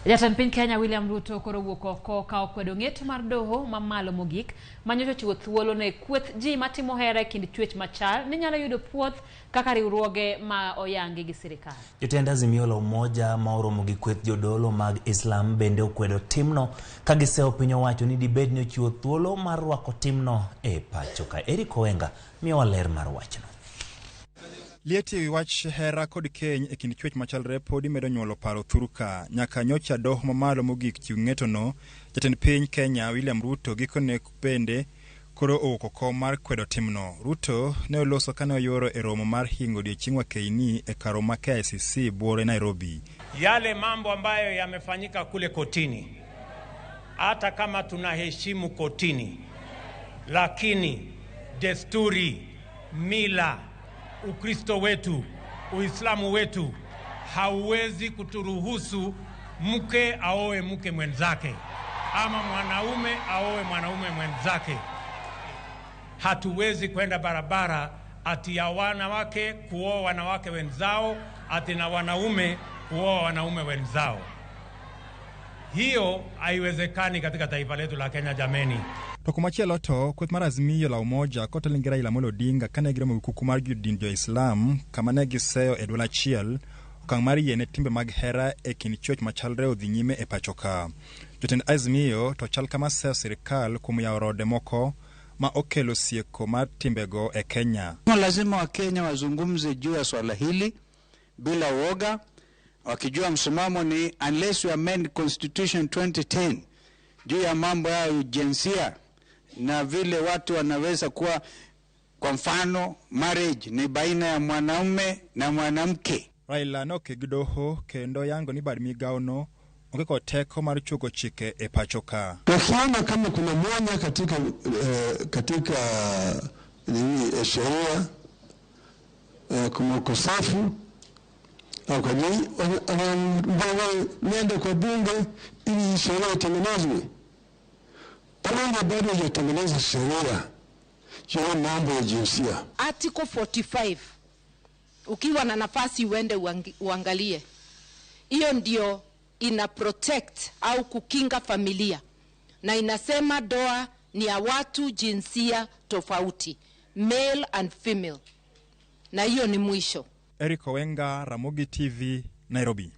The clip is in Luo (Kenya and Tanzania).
Jatend piny Kenya William Ruto koro owuok oko ka okwedo ng'eto mar doho mamalo mogik manyocha ochiwo thuolo ne kweth ji matimo hera e kind chwech machal ni nyalo yudo puoth kaka riwruoge ma oyangi gi sirikal. Jotend Azimio la Umoja ma oromo gi kweth jodolo mag Islam bende okwedo timno ka giseyo piny owacho ni dibed ni ochiwo thuolo mar rwako timno e pacho ka. Eric Owenga miyowa ler mar wachno. Liet e wi wach hera kod keny e kind chwech machalre podi medo nyuolo paro thurka. Nyaka nyocha doho mamalo mogik chiw ng'etono, jatend piny Kenya William Ruto gikone bende koro owuok oko mar kwedo timno. Ruto ne oloso kane oyuoro e romo mar hingo odiechieng wakeini e kar romo ma KICC buore Nairobi. Yale mambo ambayo yamefanyika kule kotini, hata kama tunaheshimu kotini, lakini desturi, mila, Ukristo wetu, Uislamu wetu hauwezi kuturuhusu mke aoe mke mwenzake ama mwanaume aoe mwanaume mwenzake. Hatuwezi kwenda barabara ati ya wanawake kuoa wanawake wenzao ati na wanaume kuoa wanaume wenzao. Hiyo haiwezekani katika taifa letu la Kenya, jameni. To komachielo to kweth mar Azimio la Umoja kotelnegi gi Raila Amolo Odinga kane giromo gi kuku mar jodin jo-Islam kama ne giseyo e duol achiel okang' mar yiene timbe mag hera e kind chwech machalre odhi nyime e pacho ka. Jotend Azimio to chal kama seyo sirikal kuom yawo rode moko ma okelo sieko mar timbego e Kenya. Lazima Wakenya wazungumze juu ya swala hili bila woga, wakijua msimamo ni unless we amend constitution 2010 juu ya mambo ya ujinsia na vile watu wanaweza kuwa, kwa mfano marriage ni baina ya mwanaume na mwanamke. Raila ne oke gi doho kendo yango ni bad migawo no onge kod teko mar chogo chike e pacho ka. Wakiona kama kuna mwanya katika nini, sheria kuna ukosefu au kwa nini nenda kwa bunge ili sheria itengenezwe. Bunge bado haijatengeneza sheria ya mambo ya jinsia. Article 45, ukiwa na nafasi uende uangalie, hiyo ndio ina protect au kukinga familia, na inasema ndoa ni ya watu jinsia tofauti, male and female, na hiyo ni mwisho. Eric Owenga, Ramogi TV, Nairobi.